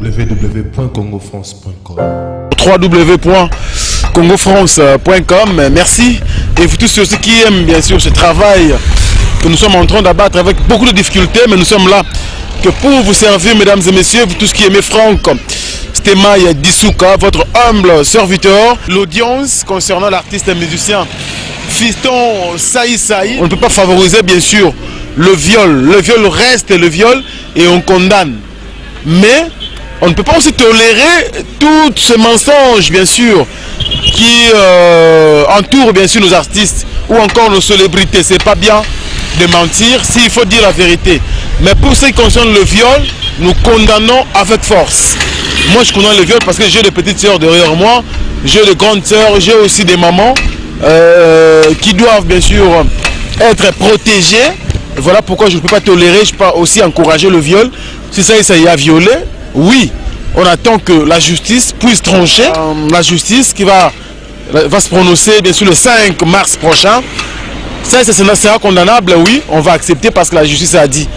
www.congofrance.com. www.congofrance.com. Merci. Et vous tous ceux qui aiment bien sûr ce travail que nous sommes en train d'abattre avec beaucoup de difficultés, mais nous sommes là que pour vous servir, mesdames et messieurs, vous tous qui aimez Franck Stemaï Dissouka, votre humble serviteur. L'audience concernant l'artiste et musicien Fiston Saï Saï. On ne peut pas favoriser bien sûr le viol. Le viol reste le viol et on condamne. Mais on ne peut pas aussi tolérer tous ces mensonges, bien sûr, qui entourent bien sûr nos artistes ou encore nos célébrités. C'est pas bien de mentir s'il faut dire la vérité. Mais pour ce qui concerne le viol, nous condamnons avec force. Moi, je condamne le viol parce que j'ai des petites sœurs derrière moi, j'ai des grandes sœurs, j'ai aussi des mamans qui doivent bien sûr être protégées. Voilà pourquoi je ne peux pas tolérer, je peux pas aussi encourager le viol. Si ça, ça y a violé, oui, on attend que la justice puisse trancher. La justice qui va se prononcer bien sûr le 5 mars prochain. Ça sera condamnable, oui, on va accepter parce que la justice a dit.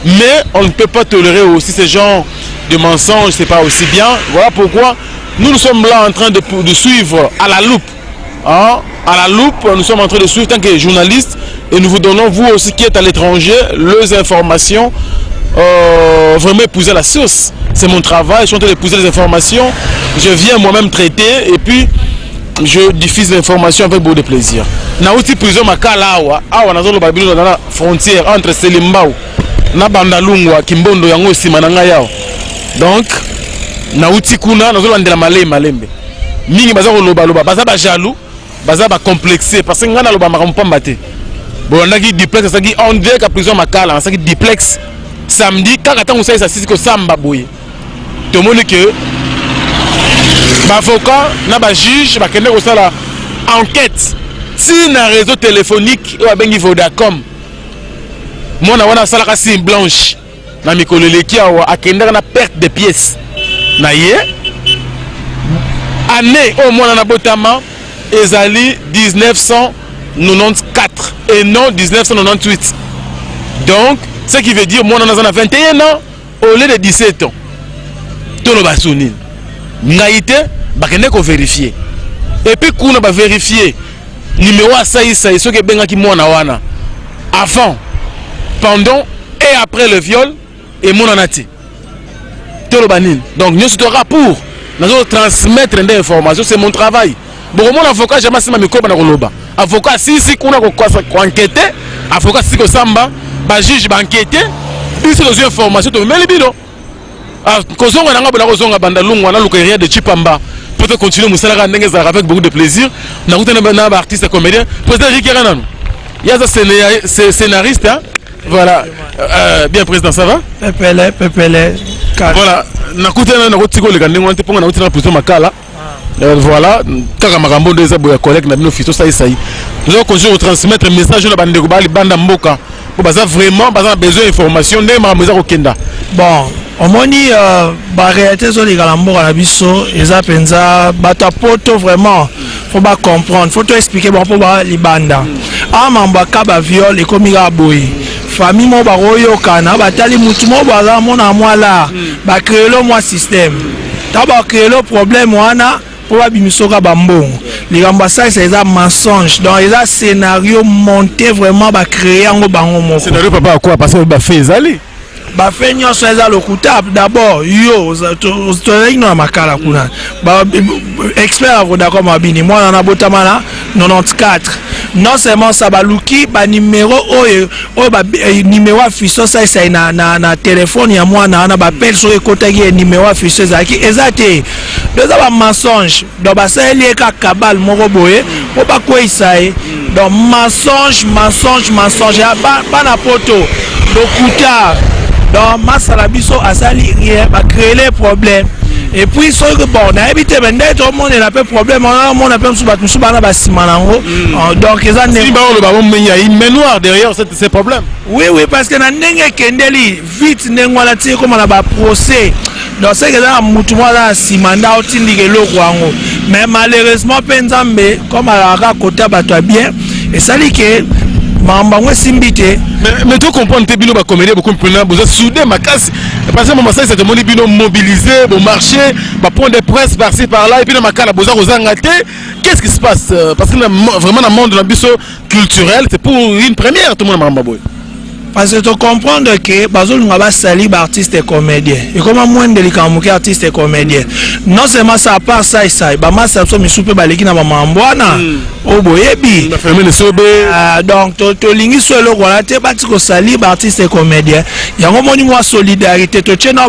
Mais on ne peut pas tolérer aussi ce genre de mensonges, c'est pas aussi bien. Voilà pourquoi nous, nous sommes là en train de suivre à la loupe. Hein, à la loupe, nous sommes en train de suivre tant que journalistes et nous vous donnons, vous aussi qui êtes à l'étranger, les informations. Vraiment épouser la source. C'est mon travail, je suis en train d'épouser les informations. Je viens moi-même traiter et puis je diffuse l'information avec beaucoup de plaisir. Nauti prison Makala awa, awa nazoloba bino dans la frontière entre Selembao na Bandalungwa, Kimbondo yango nsima na ngai awa. Donc nauti kuna nazolandela malembe malembe. Mingi baza koloba loba, baza ba jaloux, baza ba complexé parce que ngai naloba makambo pamba te. Bolandaki duplex asalaki en direct ya prison Makala, asalaki duplex samedi kaka ntango osalisa sisi kosamba boye. Tomoni ke baavocat na bajuge bakende kosala enquête ti na réseau téléphonique oyo babengi Vodacom. Mwana wana asalaka signe blanche na mikolo eleki awa, akendaka na perte de pièce na ye. Année oyo mwana nabotama ezali 1994 et non 1998. Donc ce qui veut dire mwana naza na 21 ans au lieu de 17 ans. Toloba so nini? Ngai te, bakende kovérifier et puis kuna bavérifier numéro asaisai soki ebengaki mwana wana avant, pendant et après le viol, emonana te. Toloba nini? Donc nyonso toyaka pour nazo transmettre nde information, c'est mon travail. Bokomona avocat jamais asima micro na koloba. Avocat asisi kuna koenquêter, avocat asisi kosamba, bajuge baenquêter, biso tozwi information, tomemeli bino. Kozonga na nga bona kozonga banda lungwa naluka area de Chipamba po to continuer mosala kaka ndenge ezalaka avec beaucoup de plaisir. Nakutana na baartiste comédien, président Eric yaka nanu, ye aza scénariste, hein? Voilà, bien président, ça va? Pepele pepele. Voilà, nakutana nakotika oleka ndenge wana te mponga nauti na prison Makala. Voilà, kaka makambo nde eza boye ya collègue na bino Fiston Saisai. Toza continuer kotransmettre message na bandeko baa libanda mboka mpo baza vraiment baza na besoin information ndenge makambo eza kokenda. Bon, omoni baréalité ezoleka na mboka na biso, eza mpenza bato ya poto vraiment faut bacomprendre, faut toexpliquer bango mpo balibanda awa mambo aka baviol ekomi kaka boye. Famille moko bakoyokana, batali mutu moko baza mona mwala, bacréer mwa système, ntango bacréer problème wana mpo babimisoka bambongo. Likambo asalisa eza mensonge, donc eza scénario monté, vraiment bacréer yango bango moko. Scénario papa akwa parce que bafe ezali. Bafe nyonso eza lokuta. D'abord yo tozalaki no na Makala kuna, expert ya Vodacom abini mwana nabotama na 94. Non seulement ça, baluki banimero oyo numéro ya Fiston Saisai na telefone ya mwana wana, bapele soki ekotaki ye numéro ya Fiston ezalaki eza te. Do eza bamensonge, donc basaleli ye kaka kabale moko boye mpo bakweyisa ye. Donc mensonge, mensonge, mensonge ya bana poto, lokuta. Donc masala biso asali rien, bacréer problème et puis soki bon nayebi te, me nde tomonela mpe problème wana, omona mpe mosusu bato mosusu bana basima nango. Donc eza Si baoloba bo, il y a une main noire derrière ces problèmes. Oui, parce que na ndenge ekendeli vite ndenge wana ti ekóma na baprocès, donc seke eza na mutu moko aza na nsima nde aotindika eloko yango. Mais malheureusement mpe Nzambe comme alakaka kota bato ya bien, esali ke Makambo yango esimbi te. Mais to comprendre te, bino bacomédien bokomi mpena boza soude makasi, parce que mama Saisa, tomoni bino mobiliser, bomarché, bapoint de presse par-ci par-là, et puis na Makala boza kozanga te. Qu'est-ce qui se passe? Parce que vraiment, na monde na biso culturel, c'est pour une première tomona makambo boye. Parce que tocomprendre ke bazolinga basali baartiste comédien, ekoma mwende likambo moke. Artiste comédien, non seulement ça, à part ça, esai bamasa biso misu mpe baleki na bamambo wana oyo boyebi. Phénomène Sobe. Donc tolingi so eloko wana te, bati kosali baartiste comédien. Yango moni mwa solidarité, totie na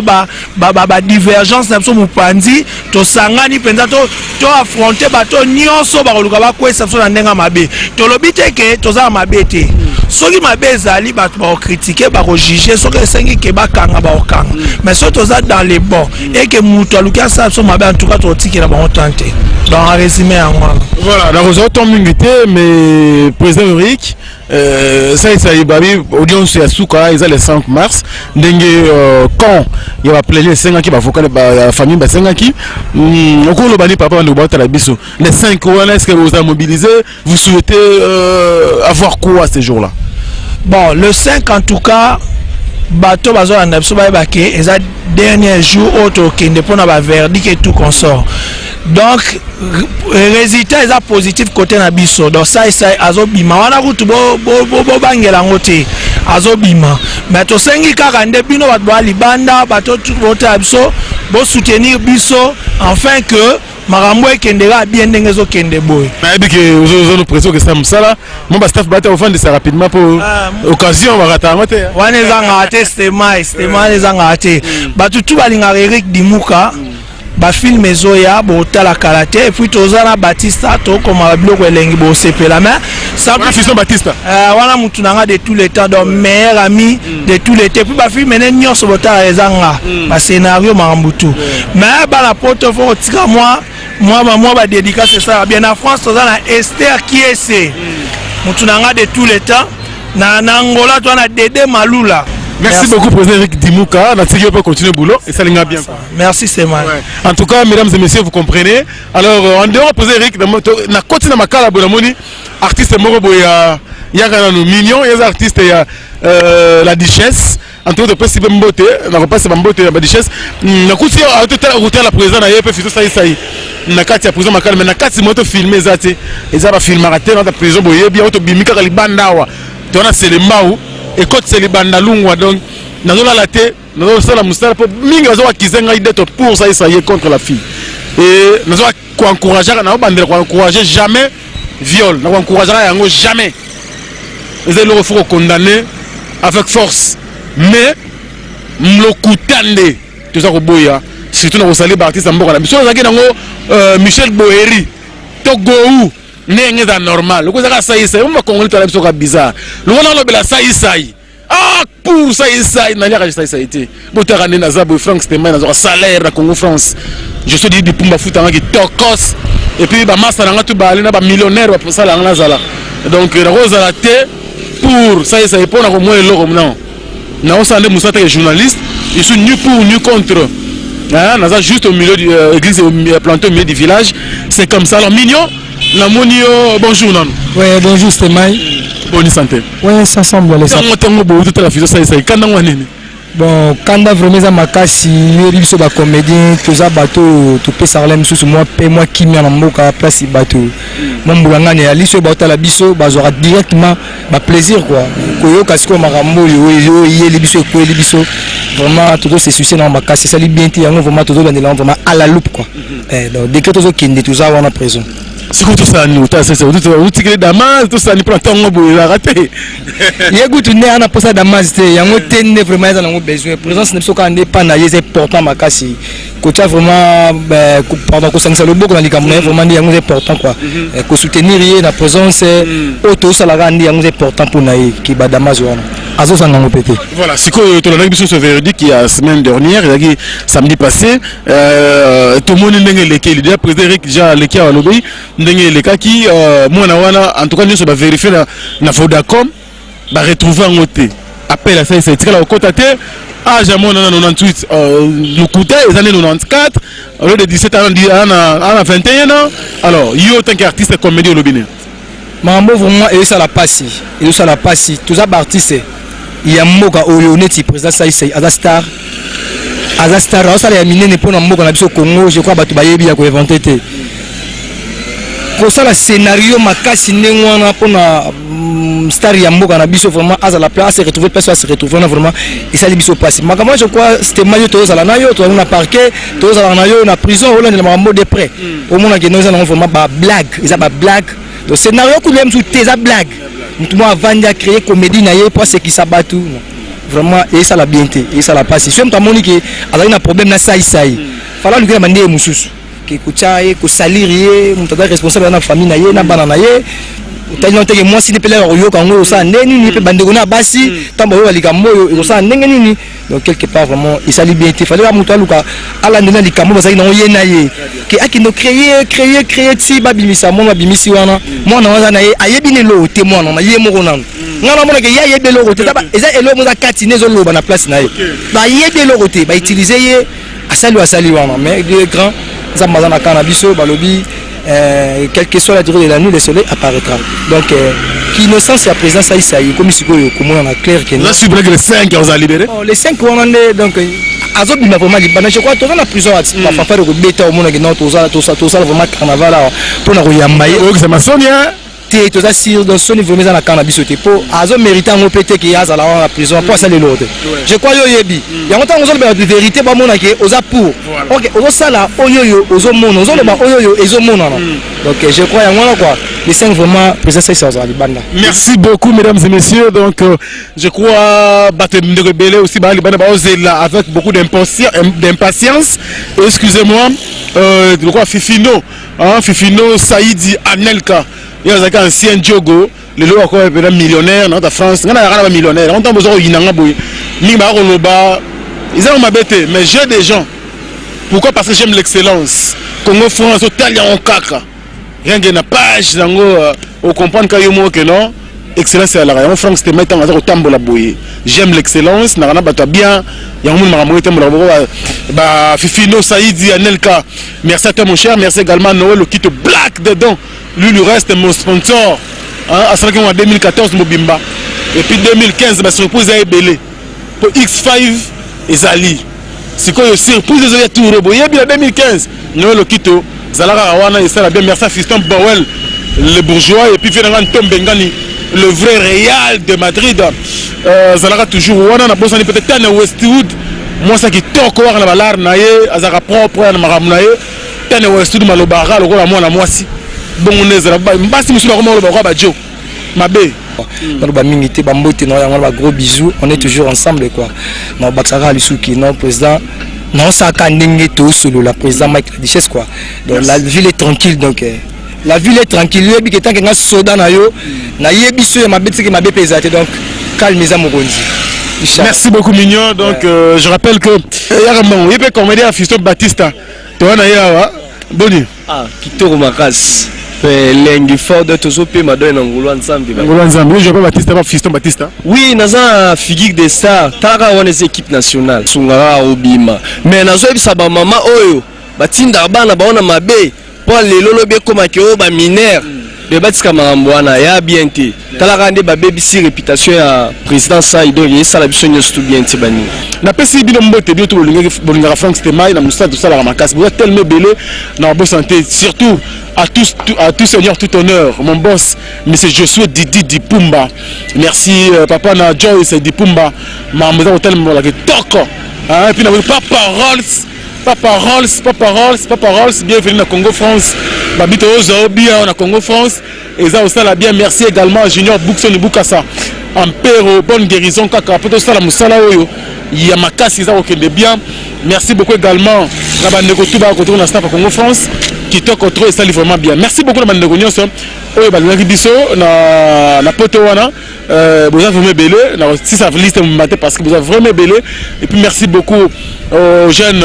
badivergence na biso mopanzi, tosangani mpenza to affronte bato nyonso bakoluka bakwesa biso na ndenge ya mabe. Tolobi te ke toza na mabe te. Soki mabe ezali, bato bakocritiquer, bakojuger. Soki esengi ke bakanga, bakokanga. Mais soki toza dans les bons et ke moto aluki asala biso mabe, en tout cas tokotikela bango tan te. Donc en résumé, yango wana. Voilà, nakozwa temps mingi te, mais président Eric, Saisa babi audience ya suka eza le 5 mars, ndenge camp ya baplaignant esengaki, bavocat ya famille basengaki. Okoloba ni papa bandeko baotala biso le 5 wana? Est ce que vous avez mobilisé? Vous souhaitez avoir quoi ces jours là? Bon, le 5, en tout cas, bato bazolanda biso bayeba ke eza dernier jour oyo tokende mpona baverdict et tout consort. Donc résultat eza positif côté na biso. Donc Saisai azobima wana, kutu bobangela yango te, azobima. Mais tosengi kaka nde bino bato baya libanda, bato botala biso, bosoutenir biso enfin que makambo ekende kaka bien ndenge ezokende boye. Nayebi ke ozono pression okesala mosala mo, bastaff bata ofandisa rapidement mpo occasion bakata yango te. Wana ezangaka te, stema stema wana ezangaka te. Bato tu balingaka Erik Dimuka, bafilm ezoya, botala kala te. Et puis toza na Batista, tokoma babiloko elengi, bosepela. Mais wana Fiston Batista. Wana mutu na nga de tous les temps, donc meilleur ami de tous les temps. Puis bafilm ene nyonso botala, eza nga bascénario, makambo tu. Mais bana Poto, fo kotika mwa badédicace esalaka bien. Na France toza na Ester Kiese, mutu na nga de tous les temps. Na Angola toza na Dede Malula. Merci, merci beaucoup, président Eric Dimouka. Natiki peut continuer boulot et ça l'inga bien. Merci, c'est moi. Ouais. En tout cas, mesdames et messieurs, vous comprenez. Alors, en dehors, président Eric, na côté na Makala bonamoni, artiste moko boya yaka na mignon, il y a artiste ya la duchesse. En tout cas, topesi mpe mbote, nakopesa bambote ya baduchesse. Nakuti kotala président na ye mpe Fito Saisai na kati ya prison Makala, mais na kati mo tofilme eza te, eza bafilmaka te nata prison. Boyebi yango, tobimi kaka libanda awa, towana Selembao, ekotisa libanda lungwa. Donc nazolala te, nazosala mosala mpo mingi bazoakize ngai d'être pour Saisai ye contre la fille, et nazo koencourageaka, naobandela koencourage jamais viol, nakoencourageaka yango jamais. Eza eloko faut kocondamner avec force, mais lokuta nde toza koboya, surtout na kosali baartiste ya mboka na biso. Ozalaki nango Michel Boheri to Gou, ndenge eza normal. Loko ezaka Saisai, mo bakongoli tala biso ka bizarre. Loko nalobela Saisai, ah, pour Saisai, naliaka Saisai te. Botaka nde naza boye, Frank Stemai, nazwaka salaire na Congo France. Je suis dit Pumba futanga kitokos, et puis bamasa na nga tu bale na bamillionnaire basala yanga nazala. Donc nakozala te pour Saisai mpo na komona eloko. Non, naosala nde mosala teke journaliste. Je suis ni pour ni contre, hein, naza juste au milieu du église planté au milieu du village, c'est comme ça. Alors mignon, namoni yo, bonjour nanu. Ouais, bonjour Stemai. Boni santé? Ouais, ça semble aller. Ça. Ntango ntango boye totala Fiso Saisai, kanda ngo nini? Bon, kanda vraiment eza makasi. Yoyebi biso bacomédien, toza bato oyo topesaka la misusu mwa pe mwa kimia na mboka, place bato mwa mbula ngani ya liso oyo baotala biso, bazwaka directement baplaisir quoi. Koyoka sikoyo makambo oyo oyo eyeli biso, ekweli biso, vraiment tozose soucier nango makasi. Esali bien te. Yango vraiment tozolandela yango vraiment à la loupe quoi. Donc dès que tozokende, toza wana présent. Sikoyo tosala nini? Otala sese otikeli damas, tosala nini mpona ntongo boye? Ezalaka te. Ye kutu nde ana mposa damas te, yango te nde vraiment eza nango besoin. Présence na biso kaka nde epa na ye eza important makasi. Kotia vraiment, pardon, kosangisa loboko na likambo na ye, vraiment nde yango eza important quoi. Kosoutenir ye na présence oyo tozosalaka nde yango eza important mpona ye, ke badamas wana azozanga yango mpe te. Voilà, sikoyo tolandaki biso so verdict ya semaine dernière, ezalaki samedi passé. Tomoni ndenge elekeli déjà. Président Eric déjà aleki awa, alobi ndenge elekaki mwana wana. En tout cas nyonso baverifie na Vodacom, baretrouve yango te. Appel asalisa etikala kokɔta te. Age ya mwana na 98, lokuta, eza nde 94 au lieu de 17 ana 21 ans. Alors yo, tant qu'artiste comédie, olobi nini? Makambo vraiment ezosala pasi, ezosala pasi. Toza ba artiste ya mboka oyo neti président Saï aza star, aza star, azosala ya minene mpona mboka na biso Congo. Je crois bato bayebi ya koinventer te. Kosala scénario makasi ndenge wana mpona star ya mboka na biso, vraiment azala place, ase retrouver place, ase retrouver wana, vraiment esali biso mpasi. Makambo, je crois stema yo tozala na yo, tozala na parquet, tozalaka na yo na prison, olandela makambo de près, omonake no eza nango vraiment bablague, eza bablague. Donc scénario kutu ye mosusu te, eza blague. Motu moko avandi, acréer comédie na ye mpo asekisa bato. Vraiment esala bien te, esala mpasi. Soki moto amoni ke azali na problème na Saisai, fala alukela bandeye mosusu ke kotya ye, kosalir ye. Moto aza responsable na famille na ye, na bana na ye. Otali nano teke mwasi nde mpele koyoka yango, osala ndenge nini? Mpe bandeko na basi, ntango bayoka likambo oyo, ekosala ndenge nini? Donc quelque part vraiment esali bien te. Fallait moto aluka alandela likambo bazalaki nango ye na ye, ke akende créer, créer, créer ti babimisa mwana. Babimisi wana, mwana wana na ye ayebi na eloko te. Mwana na ye moko nano, nga namona ke ye ayebi eloko te. Eza eloko mo eza kati nde ezoloba na place na ye. Bayebi eloko te, bautiliser ye, asali oyo asali wana. Mais Dieu est grand, Nzambe aza na ka na biso. Balobi quelle que soit la durée de la nuit, le soleil apparaîtra. Donc innocence ya président Saïsaï ekomi sikoyo komona na clair ke Là, sur le 5 oza libéré. Oh, le 5 wana nde donc azobima vraiment libanda. Je crois toza na prison, bafanfare kobeta, omonake non, tozala vraiment carnaval awa mpona koyamba ye. Oyokisa masoni. Te, toza sûr. Donc soni vraiment eza na camp na biso te, mpo azomérite yango mpe te ke azala wana na prison, mpo asala eloko te. Je crois yo oyebi yango. Ntango ozoloba vérité, bamona ke oza pour. Ok, ozosala oyo oyo ozomona, ozoloba oyo oyo ezomonana. Donc je crois yango wana quoi, le 5 vraiment président Saïsa azala libanda. Merci beaucoup, mesdames et messieurs. Donc je crois bato ndeko ebele aussi baa libanda, baozela avec beaucoup d'impatience, excusez-moi, lokola Fifino, hein, Fifino Saidi Anelka, ye azalaki ancien jogo, lelo akoya mpena millionnaire na kati ya France. Ngai nayaka na bamillionnaire yango. Ntango boza koyinanga boye mingi, baya koloba eza ngo mabe te, mais j'ai des gens. Pourquoi? Parce que j'aime l'excellence. Congo France, otali yango kaka rien que na page nango, ocomprendre ka yo moko ke non, excellence ezalaka yango. Frank Stema, ntango aza kotambola boye, j'aime l'excellence, naka na bato ya bien. Yango moni makambo etambolaka boko bafifino Saidi Anelka. Merci à toi, mon cher. Merci également Noël Okito Black dedans. Lui, le reste mon sponsor, hein, asalaki yango en 2014 mobimba et puis 2015. Basurprise eza ebele po X5 ezali sikoyo, surprise ezoya tour. Boyebi na 2015, Noël Okito zala kaka wana, esala bien. Merci à Fiston Bowel le bourgeois et puis vie nanga Ntombe Ngani, le vrai Real de Madrid, azalaka toujours wana. Nabosani peut-être Tane Westwood, mwasi ya kitoko waka na balare na ye, azalaka propre na makambo na ye. Tane Westwood malobaka lokola mwana mwasi bongo nde ezala. Basi mosusu bakoma koloba kwa bajo mabe. Naloba mingi te. Bambote na yango, ba gros bisous. On est toujours ensemble quoi. Na obakisaka lisuki non, président naosaka ndenge tosolola, président Mike la Duchesse quoi. Donc la ville est tranquille, donc la ville est tranquille. Oyebi ke tanke nga soda na yo, nayebi so ya mabe teke mabe mpe eza te. Donc calme eza mokonzi. Merci beaucoup, mignon. Donc ouais. Je rappelle que yaka mbongo ye mpe comédien ya Fiston Batista, toza na ye awa. Boni? Ah, kitoko makasi pe elengi fort. De tozopema do na ngolu ya Nzambe. Ngolu ya Nzambe. Yo pas Batista, pas Fiston Batista? Oui, naza na figure de star. Talaka wana, eza équipe nationale, sungaka obima. Mais nazoyebisa bamama oyo batindaka bana bao na mabe, mpo lelo lobi ekomaki oyo baminere de batika makambo wana ya bien te. Talaka nde babebisi réputation ya président Sai. Donc esala biso nyonso tu bien te baninga. Napesi bino mbote, bino to bolingaka Frank Stemai na mosala tosalaka makasi. Boza tellement ebele na babosana te. Surtout à tous, à tout seigneur tout honneur, mon boss monsieur Josué Didi Dipumba. Merci papa na Joyce Dipumba. Makambo eza kotelemaka kitoko. Et puis na papa Rolls, papa Rolls, papa Rolls, papa Rolls, bienvenue na Congo France. Babi tozwa bien na Congo France, eza kosala bien. Merci également Junior Bookson Bukasa Ampero, bonne guérison kaka mpo tosala mosala oyo ya makasi, eza kokende bien. Merci beaucoup également na bandeko tu baya kotoka na staff ya Congo France, kitoko trop, esali vraiment bien. Merci beaucoup na bandeko nyonso oyo balingaki biso na poto wana. Boza vraiment ebele, na sisa liste mobimba te parce que boza vraiment ebele. Et puis merci beaucoup au jeune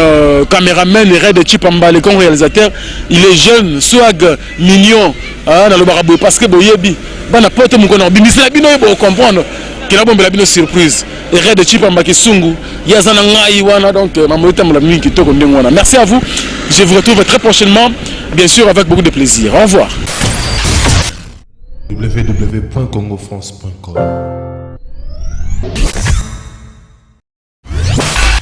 caméraman Red Chipamba, le con réalisateur. Il est jeune, swag, mignon, hein, nalobaka boye parce que boyebi bana poto mokona kobimisela bino oyo bocomprendre ke nabombela bino surprise. Red Chipamba Kisungu, ye aza na ngai wana. Donc mambo etambola mingi kitoko ndenge wana. Merci à vous, je vous retrouve très prochainement, bien sûr avec beaucoup de plaisir. Au revoir. www.congofrance.com.